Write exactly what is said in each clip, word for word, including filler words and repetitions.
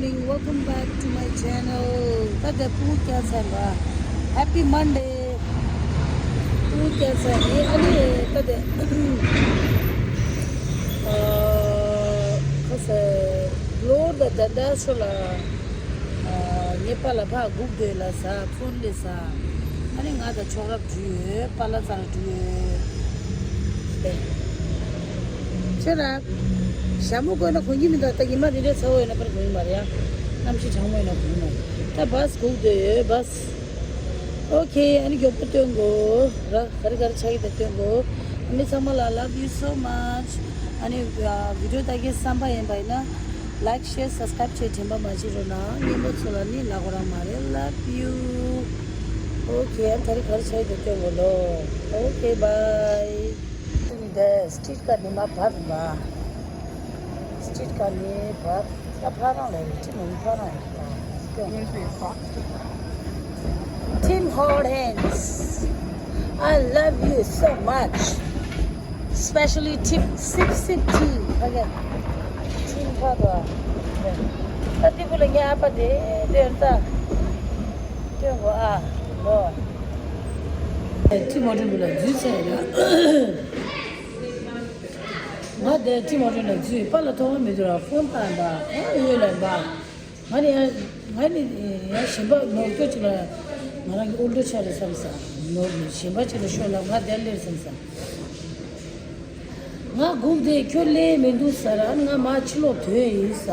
Welcome back to my channel. ད་ལྟ་སྤུ་གུ་སྐྱེས་ཚར་བ། Happy Monday. སྤུ་གུ་སྐྱེས་ཚར་ནི་ཨ་ནི་ད་ལྟ་ཨ་ཁ་ས་ལོར་ད་ད་ད་ཤོ་ལ་ཨ་ངའི་པཱ་ལགས་ཕར་སྒུག་སྡོད་ལ་ཟ་ཕོན་ལས་ཟ། ཨ་ནི་ང་དང་ཆོག་རབ་འགྲུལ་ཡོད། པཱ་ལགས་རྩར་འགྲུལ་ཡོད། ཁྱེད་རང་ཞྭ་མོ་བཀོན་ན་གོན་གྱི་མི་འདུག་ད་ཉི་མ་འདི་འདྲའི་ཚ་བོ་ཡོད་ན་པར་གོན་གྱི་མ་རེད་ཡ། གནམ་གཤིས་གྲང་མོ་ཡོད་ན་གོན་གྱི་མ་རེད། ད་བཱས་སྒུག་སྡོད་ཡོད་བཱས། ཨོ་ཁེ། ཨ་ནི་མགྱོགས་པོ་སྟོན་དགོས་ར། ག་རེ་ག་རེ་ཆགས་ཀྱི་ད་སྟོན་དགོས། ཨ་མི་ཚང་མ་ལ་love you so much. ཨ་ནི་ཨ་བི་ཌི་ཡོ་ལྟ་གི་བསམ་པ་ཡིན་པ་ཡིན་ན་like, share, subscribe བྱེད་དྲན་པ་མ་བརྗེད་རོགས་གནང་། རྙིང་པ་ཚོ་ལ་ནི་ལབ་དགོས་རང་མ་རེད། Love you. ཨོ་ཁེ། ཨ་ནི་ད་རེས་ག་རེ་ཆགས་ཀྱི་ད་སྟོན་དགོས་ལོ། ཨོ་ཁེ། བཱའི། འདི་སི་ཊི་རི་ཊི་ཀར་ནི་མ་བར་མ། སི་ཊི་རི་ཊི་ཀར་ནི་བར། ད་ཕ་རང་ལ་ཡིན་ཅི་མིན་ཕ་རང་ཡིན་ད། Tim Hortons, I love you so much, especially Tim Sip Sip Tea. ཕ་གི་Tim ཕ་དོ། ད་དེ་བུ་ལ་ཉ་ཨ་ཕ་དེ་དོན་ད་དོན་གོ་ཨ་ལོ། Tim Hortons ལ་འཛུལ་ཚར་ཡ། ང་དེ་Tim Hortons ལ་འཛུལ། པཱ་ལགས་ཐོག་མ་མི་འདུག་ར། ཕོན་བཏང་པ་ཨ་ཡོད་ལ་པ། ང་ནི་ཡང་ང་ནི་ཡང་གཞན་པ་ནོར་སྐྱོ་ཅིག་ལ་ང་རང་གི་དབུལ་སྒྲོལ་ཆགས་རེད་བསམ་ས། ནོར་གཞན་པ་ཅིག་ལ་ཤོར་ལ་ང་དེར་སླེབས་བསམ་ས། ང་སྒུག་དེ་ཁྱོད་སླེབས་མི་འདུག་ཟེར། ཨ་ནི་ང་མར་ཕྱི་ལོགས་ཐོན་ཡིན་ས།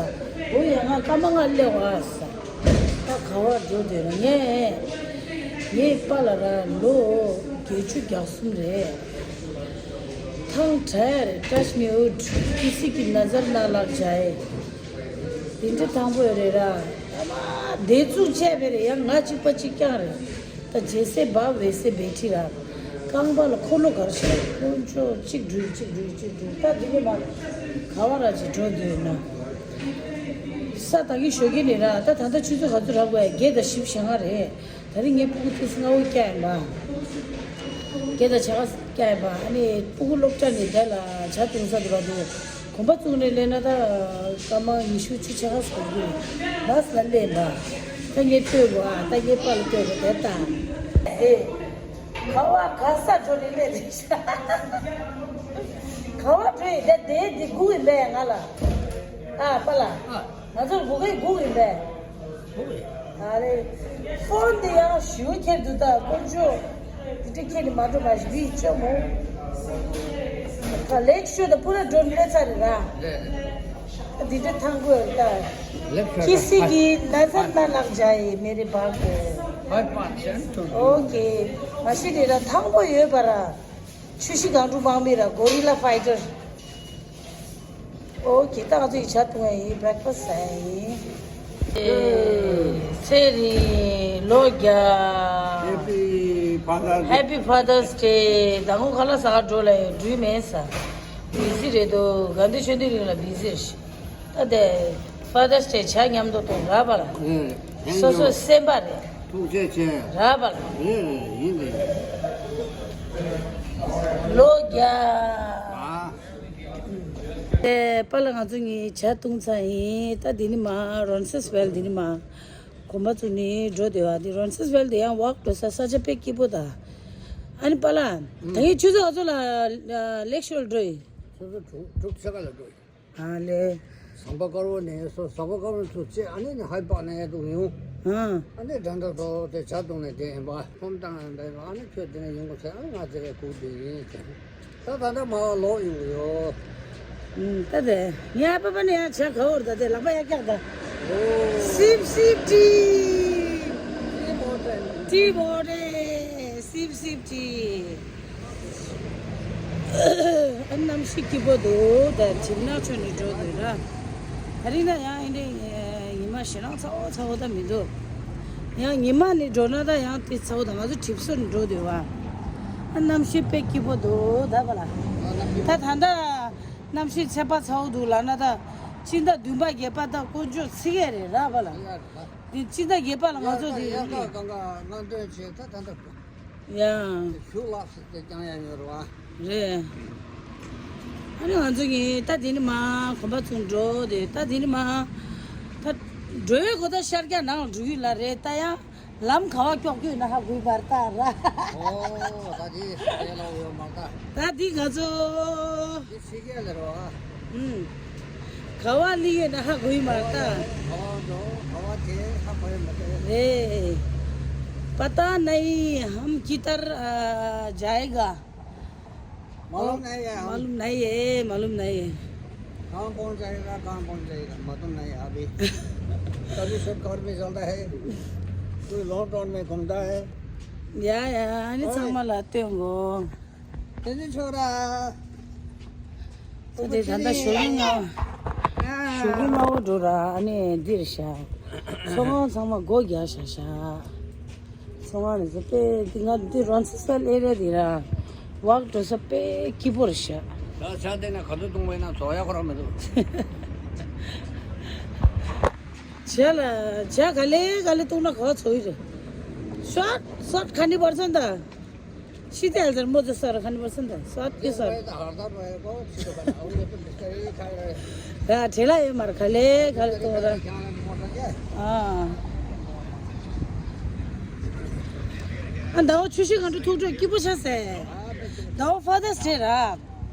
འོ་ཡ་ང་སྐར་མ་ལྔ་སླེབས་པ་ཟེར། ད་ག་བར་འགྲོ་དེ་ར། ངས་ངའི་པཱ་ལགས་ར་ལོ་བརྒྱད་ཅུ་གྱ་གསུམ་རེད། ཐང་ཁྲ་རེད། ཀྲ་ཤ་ནི་ཨུད་ཀི་སི་ཀི་ནཛར་ན་ལག་ཇའེ། དེ་འདྲ་ཐང་པོ་ཡོད་རེད་ར། ཨ་མ་དེ་ཚུགས་བྱས་པས་རེད་ཡ། ང་གཅིག་པ་གཅིག་རྐྱང་རེད། ད་ཇེ་སེ་བ་ཝེ་སེ་བེ་ཁྲི་ར། རྐང་པ་ལ་འཁོར་ལོ་ག་རེ་བྱས། དཀོན་མཆོག་གཅིག་འགྲུལ་གཅིག་འགྲུལ་གཅིག་འགྲུལ། ད་འདི་ནས་མར་ག་བ་ར་ཅིག་འགྲོ་འདོད་ན། ས་ད་གིན་ཞོགས་ཀས་ནས་ར། ད་ད་ལྟ་ཆུ་ཚོད་ག་ཚོད་རག་དགོས་ཡ། བརྒྱད་དང་བཞི་བཅུ་ཞེ་ལྔ་རེད། ད་རིང་ངའི་སྤུ་གུ་ཏོག་ཙམ་སྔ་པོ་བསྐྱལ་ཡིན་པ། བརྒྱད་དང་ཕྱེད་ཀ་བསྐྱལ་ཡིན་པ། ཨ་ནི་སྤུ་གུ་སློབ་གྲྭ་ནས་དེ་ལ་ཇ་བཏུང་ས་དེ་བར་དུ་གོམ་པ་བཙུགས་ནས་སླེབས་ན་ད་སྐར་མ་ཉི་ཤུ་བཅུ་ཕྱེད་ཀ་ཟིན་གྱི་རེད། བཱས་ལ་སླེབས་ཡིན་པ། ད་ངས་ལྟོས་དགོས་ཨ། ད་ངའི་པཱ་ལགས་ལྟོས་དགོས་དེ་ལྟ། ཨེ། ག་བ་ག་ས་འགྲོ་ནས་སླེབས་དེ། ག་བ་འགྲོ་ཡིན་དེ། དེ་དེ་སྒུག་ཡིན་པས་ང་ལ། ཨ་པཱ་ལགས། ང་ཚོར་སྒུག་གི་སྒུག་ཡིན་པས། ཨ་རེ། ཕོན་དེ་ཡང་ཞུ་ཁྱེར་འདུག་ད་དཀོན་མཆོག་འདི་འདྲ་ཁྱེར་ནས་མ་འགྲོ་མ་ཞིག་མི་ཅོ་མོ། ད་ལེགས་ཤོས་དང་པུ་ར་འགྲོ་ནས་ཚར་རེད་ར། འདི་འདྲ་ཐང་དགོས་རེད་ད། ཁི་སི་གི་ན་ཚ་ན་ལག་ཇའེ་མེ་རེ་བག་གོ། ཨོ་ཁེ། མ་གཞི་དེ་ར་ཐང་པོ་ཡོད་པ་ར། ཆུ་བཞི་སྒང་དྲུག་དམག་མི་ར། གོ་རི་ལ་ཕའི་ཊར། ཨོ་ཁེ། ད་ང་ཚོ་ཡི་ཇ་བཏུང་ཡ་ཡིན། བྷེ་རེག་ཕ་སི་ཟ་ཡ་ཡིན། ཚེ་རིང་ལོ་བརྒྱ། Happy Father's Day. Happy Father's Day. ད་ངོ་ཁ་ལག་ཟ་ག་འགྲོ་ལ་ཡོད་འགྲུལ་མེད་ས། བི་ཟི་རེད་འདུག་ག་འདི་ཆོས་འདི་རིང་ལ་བི་ཟི་རེད། ད་དེ་Father's Day ཇ་མཉམ་དུ་བཏུང་ར་བ་ལ། ཨེ། སོ་སོའི་སེམས་པ་རེད། ཐུགས་རྗེ་ཆེ། ར་བ་ལ། ཨེ་ཡིན་དེ། ལོ་བརྒྱ། ཨ། ཨེ་པཱ་ལགས་ང་ཚོ་གཉིས་ཇ་བཏུང་ཚར་ཡིན། ད་འདི་ནི་མ་རོན་སིས་ཝེལ་འདི་ནི་མ་གོམ་པ་བཙུགས་ནས་འགྲོ་བསྡད་པ། འདི་རོན་སིས་ཝེལ་འདི་ཡང་ཝོག་འགྲོ་ས་ས་ཆ་དཔེ་སྐྱིད་པོ་ད། ཨ་ནི་པཱ་ལགས། ད་ངས་ཆུ་ཚོད་ག་ཚོད་ལ་ལེགས་ཤོར་འགྲོ་ཡིན། ཆུ་ཚོད་དྲུག་དྲུག་ཕྱེད་ཀ་ལ་འགྲོ་ཡིན། ཨ་ལེ། ཟམ་པ་དཀར་པོ་ནས་སོ་ཟམ་པ་དཀར་པོ་ཚུར་བྱས། ཨ་ནི་ནི་ཧའི་པཱག་ནས་འདུག་ཡོང་། ཨ། ཨ་ནི་འགྲམ་ལྟ་ཏོ་དེ་ཇ་བཏུང་ནས་བསྡད་ཡིན་པ། ཁོམ་བཏང་ཡང་བསྡད་པ། ཨ་ནི་ཁྱོད་དེ་ནས་ཡོང་དགོས་ཟེར། ཨ་ནི་ང་དེ་རེད་སྒུག་བསྡད་ཡིན་ཟེར། ད་ད་ལྟ་མར་ལོག་ཡོང་གི་ཡོད། ཨུམ། ད་དེ་ངའི་ཨ་ཕ་ཕ་ནས་ཡང་ཇ་ག་བོར་ད་དེ་ལག་པ་ཡར་བཀྱག་ད། ཨོ། སིབ་སིབ་ཏི། ཏི་མོ་ཏེ། ཏི་མོ་ཏེ། སིབ་སིབ་ཏི། ཨ་གནམ་གཤིས་སྐྱིད་པོ་འདུག་ད་གྲིབ་ནག་ཆོད་ནས་འགྲོ་འདུག་ར། ད་རིང་ད་ཡང་ཨེ་འདྲ་ཉི་མ་ཞེ་དྲག་ཚ་བོ་ཚ་བོ་ད་མི་འདུག་ཡང་ཉི་མ་ནས་འགྲོ་ན་ད་ཡང་དེ་ཚ་བོ་ད། ང་ཚོ་གྲིབ་སོ་ནས་འགྲོ་འདུག་བ། ཨ་གནམ་གཤིས་དཔེ་སྐྱིད་པོ་འདུག་ད་བ་ལ། ད་ད་ལྟ་གནམ་གཤིས་ཚད་པ་ཚ་བོ་འདུག་ལབ་ན་ད་སྤྱི་ཟླ་བདུན་པ་བརྒྱད་པ་ད་དཀོན་མཆོག་ཚིག་ཡས་རེད་ར་བ་ལ། འདི་སྤྱི་ཟླ་བརྒྱད་པ་ལ་ང་ཚོ་དེ་དབྱར་ཁ་གངས་དཀར་སྔ་ཐོན་བྱས། ད་ད་ལྟ་ཡ། ཞུ་ལགས་སུ་དེ་ཀྱང་ཡང་ཡོད་རེད་བ། རེད། ཨ་ནི་ང་ཚོ་གིས་ད་དེ་ནི་མ་གོམ་པ་ཚུར་འགྲོ་དེ། ད་དེ་ནི་མ་ད་ འགྲོ་བའི་གོ་ད་ཤར་རྒྱག་ནང་ལ་འགྲོ་གི་ལ་རེད་ད་ཡང་། ལམ་ག་བ་ཀྱོག་ཀྱོག་ན་ཧ་གོ་མ་རེད་ད་ར། ཨོ་ད་དེ་དེ་ལ་ཡོད་མ་རེད་ད། ད་འདི་ང་ཚོ། འདི་ཕྱི་རྒྱལ་ལ་རོ། ཨུམ། ག་བ་ལི་ཡོད་ན་ཧ་གོ་མ་རེད་ད། ག་བ་འགྲོ་ག་བ་དེ་ཧ་གོ་མ་རེད། རེད། पता नहीं हम किधर जाएगा। मालूम नहीं है हम। मालूम नहीं है, मालूम नहीं है। कहाँ पहुँच जाएगा, कहाँ पहुँच जाएगा, मालूम नहीं है अभी। कभी शॉर्ट कट में चलता है, कोई लॉन्ग टर्न में घूमता है। या, या, अनि ओए। छामा लाते होंगे। तेरी छोरा। ད་ད་ད་ཞོགས་ཀྱི་ང་ཞོགས་ཀྱི་ང་འོ་འགྲོ་ར། ཨ་ནི་འདིར་ཤ་ཚོང་ཁང་ཚང་མ་སྒོ་རྒྱག་ཤ་ཤ། ཚོང་ཁང་ནས་དཔེ་འདི་ང་འདི་རོན་སི་སེལ་ཨེ་རི་ཡ་འདི་ར་ཝག་འགྲོ་ས་དཔེ་སྐྱིད་པོ་རེད་ཤག་ད་ཆ་དེ་ན་ག་ཚོད་གཏོང་བས་ན་ཚོགས་ཡག་ཁོ་རང་མི་འདུག་བྱས་ལ་བྱས་ག་ལེ་ག་ལེ་གཏོང་ན་ག་བ་ཚོགས་ཡི་རེད། ཤོར་ཤོར་ག་ནི་བར་ཚན་ད། ཤི་ཏེ་ཨལ་ཟེར་མོ་ཙེ་སར་ཁ་ནི་པར་སན་ད་སོ་ཨ་ཏི་སར། ཡ་བྲེལ་ལ་ཡོད་མར་ག་ལེ་ག་ལེ་གཏོང་ར། ཨ། ཨ་ཟླ་བ་ཆུ་བཞི་སྒང་དྲུག་ཐུག་འཕྲད་སྐྱིད་པོ་ཤ་ཟེ། ཟླ་བ་ཕ་དར་སི་ཌེ་ར།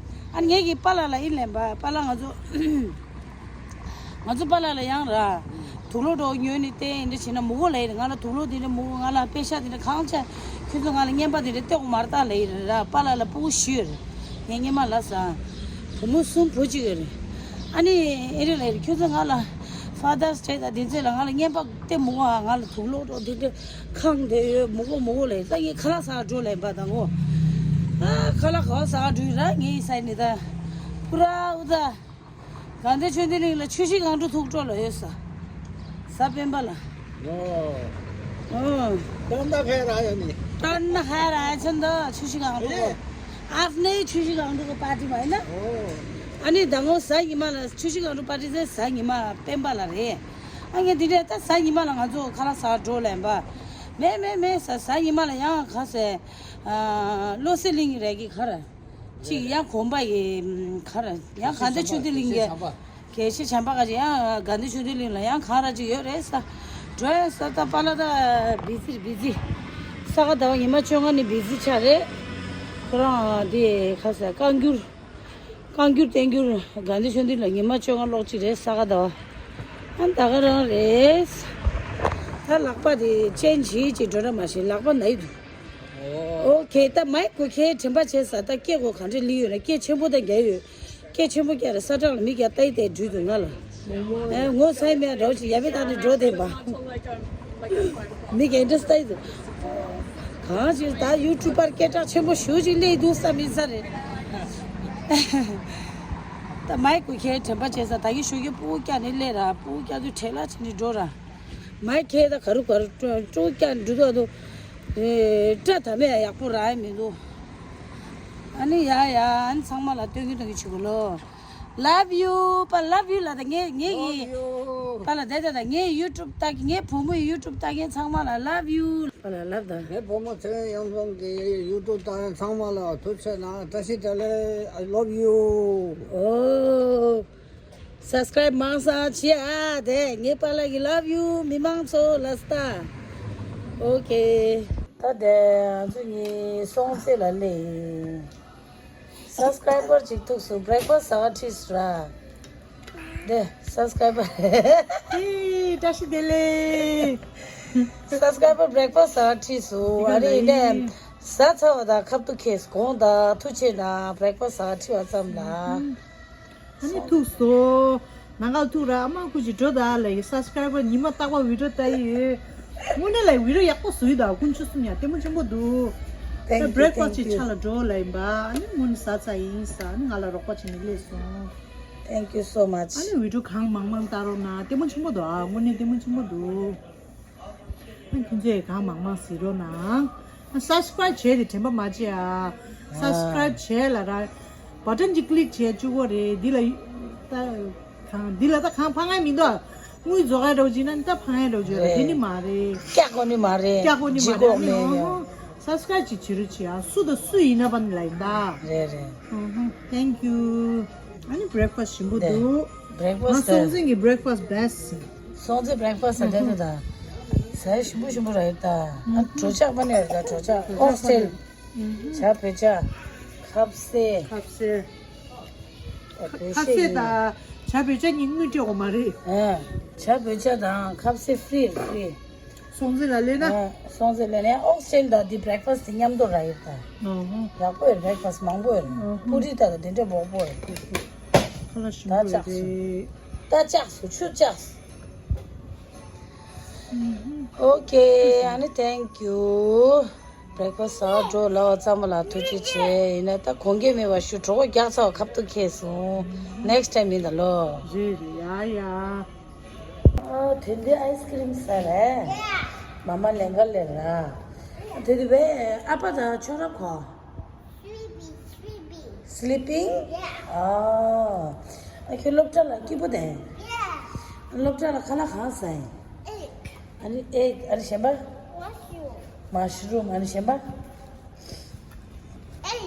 ཨ་ངེད་ཀྱི་པཱ་ལགས་ལ་ཨིན་ལན་པ་པཱ་ལགས་ང་ཚོ། ང་ཚོ་པཱ་ལགས་ལ་ཡང་ར། དུག་ལོག་འགྲོ་ཉོས་ནས་བསྟན་ཡིན་འདྲ་བྱས་ན་མུ་གོ་ལ་ཡིན་ང་ལ་དུག་ལོག་དེ་འདྲ་མུ་གོ་ང་ལ་པེ་ཤ་དེ་འདྲ་གང་བྱས་ཁྱོད་ཚོ་ང་ལ་རྔན་པ་དེ་འདྲ་སྟེར་དགོས་མ་རེད་ད་ལ་ཡིན་ར། པཱ་ལགས་ལ་སྤུ་གུ་ཞུས་ར། ངས་རྔན་མ་ལ་ཟ། བུ་མོ་གསུམ་བུ་གཅིག་རེད། ཨ་ནི་ཨེ་རེད་ལ་ཡིན་ཁྱོད་ཚོ་ང་ལ་ཕ་དར་སི་ཌེ་དང་དེ་ཚོ་ལ་ང་ལ་རྔན་པ་སྟེར་མུ་གོ་ང་ལ་དུག་ལོག་འགྲོ་དེ་འདྲ་ཁང་དེ་ཡོད་མུ་གོ་མུ་གོ་ལ་ཡིན་ད་ངས་ཁ་ལག་ཟ་འགྲོ་ལ་ཡིན་པ་དང་གོ། ཨ་ཁ་ལག་ག་བ་ཟ་འགྲོ་ཡིན་ར་ངས་ཡིན་ས་ཡིན་ནི་ད། པུ་ར་ཨུ་ད། དགའ་ལྡན་ཆོས་ལྡན་གླིང་ལ་ཆུ་བཞི་སྒང་དྲུག་ཐུག་འགྲོ་ལ་ཡོད་ས། ས་སྤེན་པ་ལ། ཨོ། ཨོ། ཏན་ཏན་ཕེ་ར་ཡ་ནི། ཏན་ཏན་ཕེ་ར་ཡ་ཆེན་དུ་ཆུ་བཞི་སྒང་དྲུག་གོ། ཨེ། ཨབ་ནེ་ཆུ་བཞི་སྒང་དྲུག་གི་པར་ཏི་མ་ཡིན་ན། ཨོ། ཨ་ནི་ཟླ་ངོ་གཟའ་ཉི་མ་ལ་ཆུ་བཞི་སྒང་དྲུག་པར་ཏི་ཟེར་གཟའ་ཉི་མ་སྤེན་པ་ལ་རེད། ཨ་ངས་འདི་འདྲས་ད་གཟའ་ཉི་མ་ལ་ང་ཚོ་ཁ་ལག་ཟ་འགྲོ་ལེན་པ། མེད་མེད་མེད་ཟ་གཟའ་ཉི་མ་ལ་ཡང་ཁ་ཟས། ཨ། བློ་གསལ་གླིང་རེད་ཀྱི་ཁ་ར། ཅིག་ཡང་གོམ་པ་ཡི་ཁ་ར་ཡང་དགའ་ལྡན་ཆོས་ལྡན་གླིང་གི་གལ་ཆེ་བྱམས་པ་ག་ཅིག་ཡང་དགའ་ལྡན་ཆོས་ལྡན་གླིང་ལ་ཡང་ག་ར་ཅིག་ཡོད་རེད་ས། འགྲོ་ཡང་ས་ད་པཱ་ལགས་ད་བི་ཛི་བི་ཛི། ས་ག་ཟླ་བ་ཉི་མ་བཅོ་ལྔ་ནི་བི་ཛི་ཆགས་རེད། ཁོ་རང་དེ་ཁ་ས་བཀའ་འགྱུར། བཀའ་འགྱུར་བསྟན་འགྱུར་དགའ་ལྡན་ཆོས་ལྡན་ལ་ཉི་མ་བཅོ་ལྔ་ཀློག་ཅིག་རེད་ས་ག་ཟླ་བ། ཨ་ད་ག་རང་རེད། ད་ལག་པ་དེ་ཅན་བྱིས་ཅིག་འགྲོ་འདྲ་མ་ཤེས་ལག་པ་ན་ཡི་འདུག་ཨོ། ཨོ་ཁེ་ད་མའི་ཀུ་ཁེ་དྲན་པ་བྱས་ས་ད་སྐད་གོ་ག་འདྲ་ལི་ཡོད་ན་སྐད་ཆེན་པོ་ད་རྒྱ་ཡོད། སྐད་ཆེན་པོ་རྒྱ་རེད་ས་ཁྲག་ལ་མི་རྒྱ་ལྟ་ཡི་དེ་འགྲུལ་འདུག་ང་ལ། ཨེ་ངོ་ཚ་ཡི་མེད་འདྲ་བོ་ཅིག་ཡ་མེད་ད་ནི་འགྲོ་བསྡད་པ། མི་རྒྱ་འདྲ་ལྟ་ཡི་འདུག་གང་ཅིག་ད་ཡུ་ཊུབ་པར་སྐད་གྲགས་ཆེན་པོ་ཞུ་ཅིག་སླེབས་འདུག་ས་མི་ཚ་རེད། ད་མའི་ཀུ་ཁེ་དྲན་པ་བྱས་ས་ད་གི་ཞུ་གི་སྤུ་གུ་སྐྱ་ནི་སླེབས་ར་སྤུ་གུ་སྐྱ་དུས་བྲེལ་ལ་ཅིག་ནི་འགྲོ་ར། མའི་ཁེ་ད་ག་རུ་ག་རུ་ཀྲོ་ཀྲོ་ཀྱང་འགྲུ་དོ་དོ། ཨེ་སྐྲ་ད་མེད་ཡག་པོ་རག་ཡ་མི་འདུག་ཨ་ནི་ཡ་ཡ་ཨ་ནི་ཚང་མ་ལ་སྟོན་གི་སྟོན་གི་བྱེད་དགོས་ལོ། Love you པ་love you ལ་ད་ངས་ངས་ཡི། Love you. པ་ལ་ད་ད་ད་ངས་ཡུ་ཊུབ་ལྟ་གི་ངས་བུ་མོ་ཡི་ཡུ་ཊུབ་ལྟ་མཁན་ཚང་མ་ལ་love you པ་ལ་love ད། ངའི་བུ་མོ་ཚེ་རིང་གཡང་འཛོམས་ཀྱི་ཡུ་ཊུབ་ལྟ་མཁན་ཚང་མ་ལ་ཐུགས་རྗེ་གནང་བཀྲ་ཤིས་བདེ་ལེགས། I love you. Oh. སབ་སི་ཀ་རའིབ་མང་ས་བྱེད་ཨ། དེ་ངའི་པཱ་ལགས་ཀྱི་love you མི་མང་ཚོ་ལ་སྟ། ཨོ་ཁེ། ད་དེ་ང་ཚོ་གཉིས་སོང་ཚེ་ལ་སླེབས་ཡིན། སབ་སི་ཀ་རའི་བར་གཅིག་ཐུག་སུ་བྷི་རེག་ཕ་སི་ཟ་ག་ཁྲིད་སུ་ར། དེ་སབ་སི་ཀ་རའི་བར། ཧི་བཀྲ་ཤིས་བདེ་ལེགས། སབ་སི་ཀ་རའི་བར་བྷི་རེག་ཕ་སི་ཟ་ག་ཁྲིད་སུ་ཨ་རི་ནས་ཟ་ཚར་བ་དང་ཁབ་ཏུ་ཁེལ་དགོངས་དག་ཐུགས་ཆེ་གནང་བྷི་རེག་ཕ་སི་ཟ་ག་ཁྲིད་པ་ཙམ་ལ། ཨ་ནི་ཐུག་སོ། ནང་ཁ་ཐུག་ར་ཨ་མ་ཁུ་ཅི་འགྲོ་ད་ལ་ཡི་སབ་སི་ཀ་རའི་བར་ཉི་མ་རྟག་པར་བི་ཌི་ཡོ་ལྟ་ཡི་ཡོད། དངོས་གནས་ལ་བི་ཌི་ཡོ་ཡག་པོ་བཟོ་ཡི་ད་དཀོན་མཆོག་གསུམ་ཡ་ལྟད་མོ་ཆེན་པོ་འདུག Thank you, བྷི་རེག་ཕ་སི་thank you. ཆ་ལ་འགྲོ་ལ་ཡིན་པ་ཨ་ནི་དངོས་གནས་ཟ་ཚ་ཡིན་ས་ཨ་ནི་ང་ལ་རོགས་པ་བྱེད་ནི་སླེབས་སོང་། Thank you so much. ཨ་ནི་བི་ཌི་ཡོ་གང་མང་མང་ལྟ་རོགས་གནང་ལྟད་མོ་ཆེན་པོ་འདུག་ཨ་དངོས་གནས་ལྟད་མོ་ཆེན་པོ་འདུག་ཁྱོད་ཚོས་གང་མང་མང་གཟིགས་རོགས་གནང་། སབ་སི་ཀ་རའིབ་བྱས་ཏེ་དྲན་པ་མ་བརྗེད་ཨ། སབ་སི་ཀ་རའིབ་བྱས་ལ་ར། བ་ཊན་གཅིག་ཀི་ལིག་བྱས་བཅུག་གོ་རེད་འདི་ལ། ད་གང་འདི་ལ་ད་གང་ཕ་ངའི་མི་འདུག་དངུལ་རྫོགས་ཀ་འདྲ་བོ་བྱིན་ན་ད་ཕ་ངའི་འདྲ་བོ་བྱོས་ར་དེ་ནི་མ་རེད། སྐྱག་གོ་ནི་མ་རེད། སྐྱག་གོ་ནི་མ་རེད་ཨ་ནི་ཨོ་ཧོ། སབ་སི་ཀ་རའིབ་ཅིག་བྱེད་རོགས་བྱེད་ཨ་སུ་དང་སུ་ཡིན་ན་པ་ནི་ལ་ཡིན་ད། རེད་རེད། ཨོ་ཧོ། Thank you. ཨ་ནི་བྷི་རེག་ཕ་སི་ཞིམ་པོ་འདུག་བྷི་རེག་ཕ་སི་ང་སྲོང་བཙན་གྱི་བྷི་རེག་ཕ་སི་བྷེ་སི་ཊི། སོང་ཙི་བྷི་རེག་ཕ་སི་ཟ་དེ་དེ་ད། ཟ་ཞིམ་པོ་ཞིམ་པོ་ར་ཡོད་ད། ཨ་གྲོ་ཆག་པ་ནས་ཡོད་ད། གྲོ་ཆག་ཨོག་སི་ཊེལ། ཇ་བོད་ཇ། ཁ་ཟས། ཁ་ཟས། ཨ་བོད་ཁ་ཟས་ཤེས་ཡིན། དང་ཇ་བོད་ཇ་གཉིས་དངུལ་སྤྲད་དགོས་མ་རེད། ཨ་ཇ་བོད་ཇ་དང་ཁ་ཟས་ཧྥི་རི་ཧྥི་རི། སོང་ཙི་ལ་སླེབས་ན། ཨ་སོང་ཙི་སླེབས་ནས་ཨོག་སི་ཊེལ་དང་དེ་བྷི་རེག་ཕ་སི་དེ་མཉམ་དུ་ར་ཡོད་ད། ཨ་ཧ། ཡག་པོ་ཡོད། བྷི་རེག་ཕ་སི་མང་པོ་ཡོད། ཨ་ཧ། པུ་རི་ད་དེ་འདྲ་མང་པོ་ཡོད། ཁ་ལག་ཞིམ་པོ་ཡོད་རེད། ད་ལྕགས་སུ་ཆུ་ལྕགས་སུ། ཨོ་ཀེ། ཨ་ནི་ཐེང་ཀྱུ། བྷི་རེག་ཕ་སི་ཟ་འགྲོ་ལ་བ་ཚང་མ་ལ་ཐུགས་རྗེ་ཆེ། ཡིན་ན་ད་གོང་གེ་མེད་པ་ཞུ་གྲོགས་རྒྱག་ཚ་བ་ཁབ་ཏུ་ཁེལ་སོང་། ནེག་སི་ཊེམ་ཡིན་ད་ལོ། རེད་རེད། ཡ་ཡ། ཨ་དེ་འདི་ཨའི་སི་ཀི་རིམ་ཟ་རེད། མ་མ་ལེན་ག་ལེ་ར། དེ་དུ་བས་ཨ་ཕ་དང་ཁྱོད་ར་གོ། Sleeping? Yeah. ཨ་ཁྱོད་སློབ་གྲྭ་ལ་སྐྱིད་པོ་དེ། Yeah. སློབ་གྲྭ་ལ་ཁ་ལག་གང་ཟ་ཡིན། Egg. ཨ་ནི་ཨེག་ཨ་ནི་གཞན་པ། Mushroom. Mushroom. ཨ་ནི་གཞན་པ། Egg.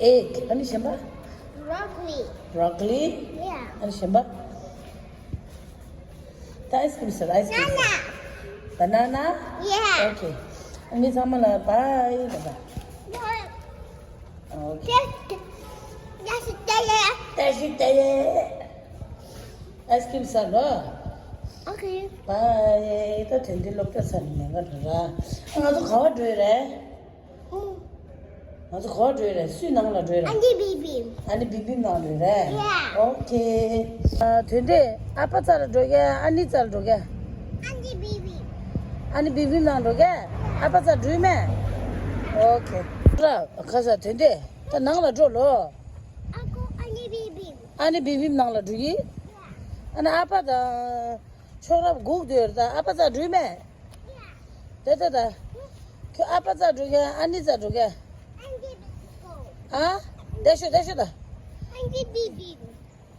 ཨེག་ཨ་ནི་གཞན་པ། Broccoli. Broccoli. Yeah. ཨ་ནི་གཞན་པ། ད་ཨའི་སི་ཀི་རིམ་ཟེར། ཨའི་སི་ཀི་རིམ་ཟེར། Banana. Banana? Yeah. Okay. མི་ཚང་མ་ལ་བྷའི་ད་ད། Okay. ཏེ་ཤི་ཏེ་ལེ། ཏེ་ཤི་ཏེ་ལེ། ཨའི་སི་ཀི་རིམ་ཟ་རོ། Okay. བྷའི། ད་དེ་འདི་སློབ་གྲྭ་ཚར་ནས་ཉན་ག་འགྲོ་ར། ང་ཚོ་ག་བ་འགྲོ་ཡི་རེད། ཨུ། ང་ཚོ་ག་བ་འགྲོ་ཡི་རེད། སུའི་ནང་ལ་འགྲོ་ཡི་རེད། ཨ་ནི་བི་བིམ། ཨ་ནི་བི་བིམ་ནང་འགྲོ་ཡི་རེད། Yeah. Okay. ཨ་དེ་འདྲས་ཨ་ཕ་རྩ་ལ་འགྲོ་གས། ཨ་ནི་རྩ་ལ་འགྲོ་གས། ཨ་ནི་བི་བིམ། ཨ་ནི་བི་བིམ་ནང་འགྲོ་གས། ཨ་ཕ་རྩ་འགྲོ་ཡི་མེད། Okay. ར་ཁ་ས་དེ་འདྲས་ད་ནང་ལ་འགྲོ་ལོ། ཨ་ཁུ་ཨ་ནི་བི་བིམ། ཨ་ནི་བི་བིམ་ནང་ལ་འགྲོ་གི། ཨ་ནི་ཨ་ཕ་དང་ཁྱོད་རབ་སྒུག་སྡོད་ད། ཨ་ཕ་རྩ་འགྲོ་ཡི་མེད། དེ་ལྟ་ད། ཁྱོད་ཨ་ཕ་རྩ་འགྲོ་གས། ཨ་ནི་རྩ་འགྲོ་གས། ཨ། དེ་ཤོད་དེ་ཤོད་ད།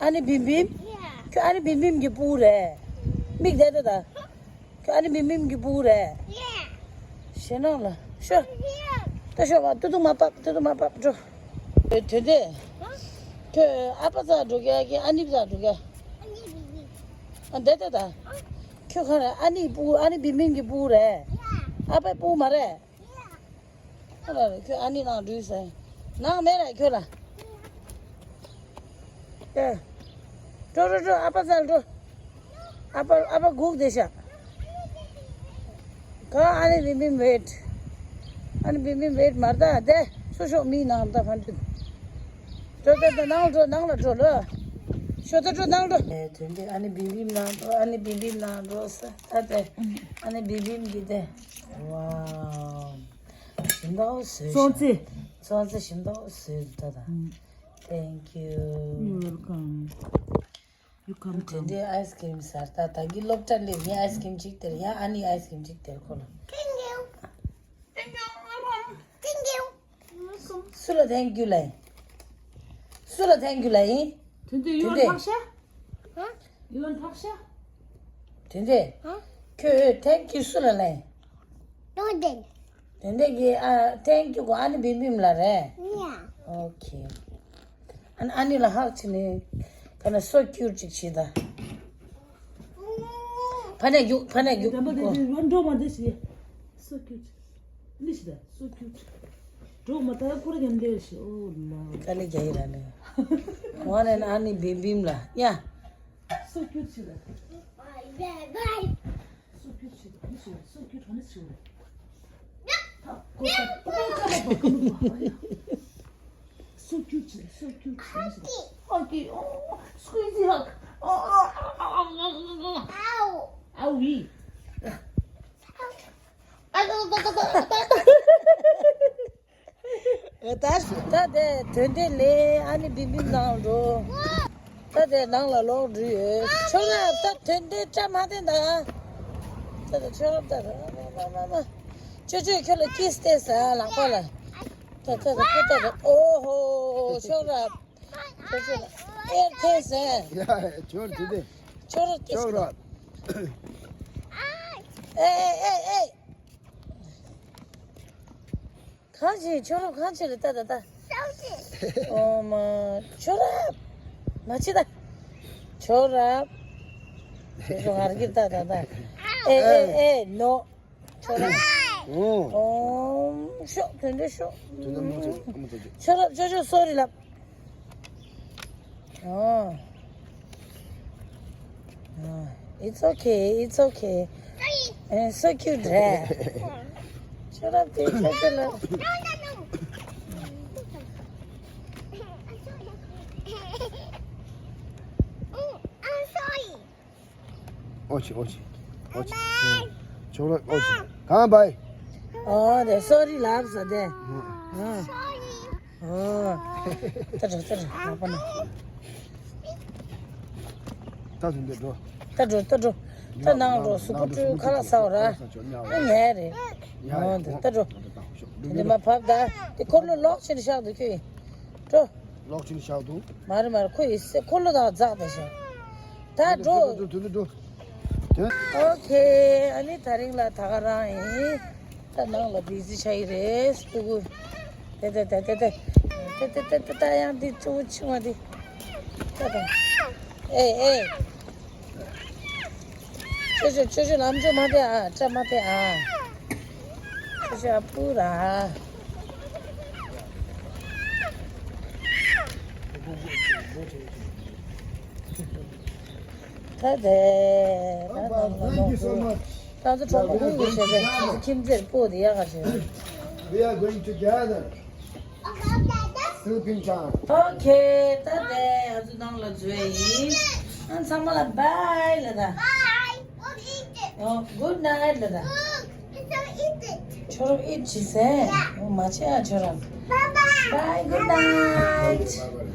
ཨ་ནི་བི་བིམ། ཁྱོད་ཨ་ནི་བི་བིམ་གྱི་སྤུ་གུ་རེད། མིག་དེ་ལྟ་ད། ཁྱོད་ཨ་ནི་བི་བིམ་གྱི་སྤུ་གུ་རེད། ཞེད་སྣང་ལ་ཤོད། དེ་ཤོད་བ། ཏུ་ཏུ་མ་པབ། ཏུ་ཏུ་མ་པབ་འགྲོ། དེ་དེ། ཁྱོད་ཨ་ཕ་རྩ་འགྲོ་གས་ཀྱི་ཨ་ནི་རྩ་འགྲོ་གས། ཨ་དེ་ལྟ་ད། ཁྱོད་ག་རེ། ཨ་ནི་སྤུ་གུ། ཨ་ནི་བི་བིམ་གྱི་སྤུ་གུ་རེད། ཨ་ཕའི་སྤུ་གུ་མ་རེད། ཨ་ལ་ལ་ཁྱོད་ཨ་ནི་ནང་འགྲོ་ཡི་ཟེར། ནང་མེད་ར་ཁྱོད་ལ། ཨེ། འགྲོ་འགྲོ་འགྲོ། ཨ་ཕ་རྩ་ལ་འགྲོ། ཨ་ཕ་ཨ་ཕ་སྒུག་བསྡད་ཤག་ག་ཨ་ནི་བི་བིམ་ཝེཊ། ཨ་ནི་བི་བིམ་ཝེཊ་མ་རེད་ད། དེ་སུ་ཤོག་མི་ནང་ད་ཕན་ཚུན། འགྲོ་འགྲོ་འགྲོ། ནང་ལ་འགྲོ། ནང་ལ་འགྲོ་ལོ། ཤོག་ད་འགྲོ། ནང་འགྲོ། ཨེ་དོན་དེ་ཨ་ནི་བི་བིམ་ནང་འགྲོ། ཨ་ནི་བི་བིམ་ནང་འགྲོ་ས་ད་དེ། ཨ་ནི་བི་བིམ་གྱི་དེ། Wow. ཞིམ་ཏོག་བཟོས་སོང་ཤག་ཙི། སོང་ཙི་ཞིམ་ཏོག་བཟོས་ད་ད། ཨུམ། Thank you. You're welcome. You come, དེ come. འདྲའི་ཨའི་སི་ཀི་རིམ་ཟ་ད། ད་གི་སློབ་གྲྭ་སླེབས། ཡང་ཨའི་སི་ཀི་རིམ་གཅིག་སྟེར། ཡང་ཨ་ནི་ཨའི་སི་ཀི་རིམ་གཅིག་སྟེར་ཁོ་ལ། Thank you. Thank you. Thank you. Welcome. སུ་ལ་thank you ལབ་ཡིན། སུ་ལ་thank you ལབ་ཡིན། དེ་འདྲའི་དེ་ཡོད་འདྲའི་ལྷག་ཤག You want ཐག་ཤ། དེ་འདྲས། ཧ། ཁྱོད་thank you སུ་ལ་ལབ། Don't then. དེ་འདྲས་ཀྱི་ཨ་thank you གོ་ཨ་ནི་བིམ་བིམ་ལ་རེད། Yeah. Okay. ཨ་ནི་ཨ་ནི་ལ་ཧག་བྱས་ནས་ག་ན་so cute ཅིག་བྱེད་ད། ཕ་ནས་རྒྱུག་ཕ་ནས་རྒྱུག་དམ་པ་དེ་གོ་དེ་འགྲོ་མ་འདི་ཞིག So cute. ལི་ཤི་ད། So cute. འགྲོ་མ་ད་ཡ་ཁོ་ར་ཀྱང་འདི་ཞིག་ཨོ་ལ། དཀའ་ལས་རྒྱག་ཡི་ར་ནི། ཝ་ནན་ཨ་ནི་བིམ་བིམ་ལ་ཡ། So cute ཞིག་ད། Bye bye. So cute ཞིག་ད། ལི་ཤི་ད། So cute ཧ་ནི་ཞིག་ད། ད་ཁོ་ད་ཁོ་ད་ཁོ་ད། So cute ཞིག་ད། So cute ཞིག་ད། Huggy. Oh, squeezy hug. Oh, oh, oh, oh, oh, oh. Ow. Owie. ད་ད་དེ་དོན་དེ་ལས་ཨ་ནི་བིམ་བིམ་ནང་འགྲོ། ད་དེ་ནང་ལ་ལོག་འགྲོ་ཡོད། ཁྱོད་ལ་ད་དོན་དེ་བཀྲ་མ་བསྟན་ད། ད་ད་ཁྱོད་ལ་ད་ད་མ་མ་མ་མ། ཅོ་ཅོས་ཁྱོད་ལ་ཀིས་སྟེར་ཟེར་ལག་པ་ལ། ད་ད་ད་ཁྱོད་ད་ད་ཨོ་ཧོ་ཁྱོད་ལ། ཅོ་ཅོ་ལ་ཨེར་ཐེ་ཟེར། ཡ་ཁྱོད་དེ་དེ། ཁྱོད་ལ་ཀིས་ཁྱོད་ལ། ཨེ་ཨེ་ཨེ་ཨེ། གང་བྱེད། ཁྱོད་རང་གང་བྱེད་རེད་ད་ད་ད། ཨོ་མ། ཁྱོད་རང་། མ་བྱེད་ད། ཁྱོད་རང་། ཁྱོད་ཚོ་ཧར་གྱི་ད་ད་ད། ཨེ་ཨེ་ཨེ་ནོ། ཁྱོད་རང་། ཨོ། ཨོམ་ཤོག་དོན་དུ་ཤོག་དོན་དུ་མ་ཚོགས་མ་ཚོགས་ཀྱི། ཁྱོད་རང་ཅོ་ཅོ་སོ་རི་ལབ། ཨོ། ཨོ། It's okay, it's okay. Eh, so cute, eh? Shut up, dude. Shut up. ཨོ་ཆི་ཨོ་ཆི་ཨོ་ཆི། ཆོག་ལ་ཨོ་ཆི། གང་བའི། ཨོ་དེ་སོ་རི་ལབ་ས་དེ། ཨོ། ཨོ། ད་འགྲོ་ད་འགྲོ་ལག་པ་ན། ད་དུང་འདི་འགྲོ། ད་འགྲོ་ད་འགྲོ། ད་ནང་འགྲོ་གཟུགས་པོ་བཀྲུས་ཁ་ལག་ཟ་བ་ར། ཨ་ཉལ་རེད། ཨོ་དེ་ད་འགྲོ། དེ་འདི་མ་བབ་ད། དེ་འཁོར་ལོ་ལོག་ཕྱིན་བཞག་འདུག་ཁྱོད། འགྲོ། ལོག་ཕྱིན་བཞག་འདུག་མ་རེད་མ་རེད་ཁོ་ཡི་སེ་འཁོར་ལོ་དང་འཛག་བསྡད་ཤག་ད་འགྲོ། དུ་དུ་འགྲོ། དོན། ཨོ་ཁེ། ཨ་ནི་ད་རིང་ལ་ད་ག་རང་ཡིན། ད་ནང་ལ་བི་ཟི་ཆགས་ཡི་རེད་སྤུ་གུ། དེ་དེ་དེ་དེ་དེ། དེ་དེ་དེ་དེ་ད་ཡང་འདི་གཙོ་བོ་ཆུང་བ་འདི། ད་ད། ཨེ་ཨེ། ཆོས་ཆོས་ཆོས་ཆོས་ལམ་ཆོས་མ་དེ་ཨ་བཀྲ་མ་དེ་ཨ། ཆོས་ཆོས་ཨ་སྤུ་ར། ད་དེ་ད་ད་ད་ད་ད་ད་གྲོགས་པོ་ཀུན་གྱིས་བྱས་ཏེ་ཁྱིམ་མཚེས་སྤོ་དེ་ཡག་ག་བྱས། We are going together. Sleeping time. Okay, ད་དེ་ང་ཚོ་ནང་ལ་འཛུལ་ཡིན། ཨ་ཚང་མ་ལ་bye ལ་ད། Bye. Don't eat it. Oh, good night ལ་ད། Look, it's gonna eat it. ཁྱོད་རང་eat བྱེད་ཟེར། Yeah. ཨོ་མ་བྱེད་ཨ་ཁྱོད་རང་། Bye bye. Bye, good night.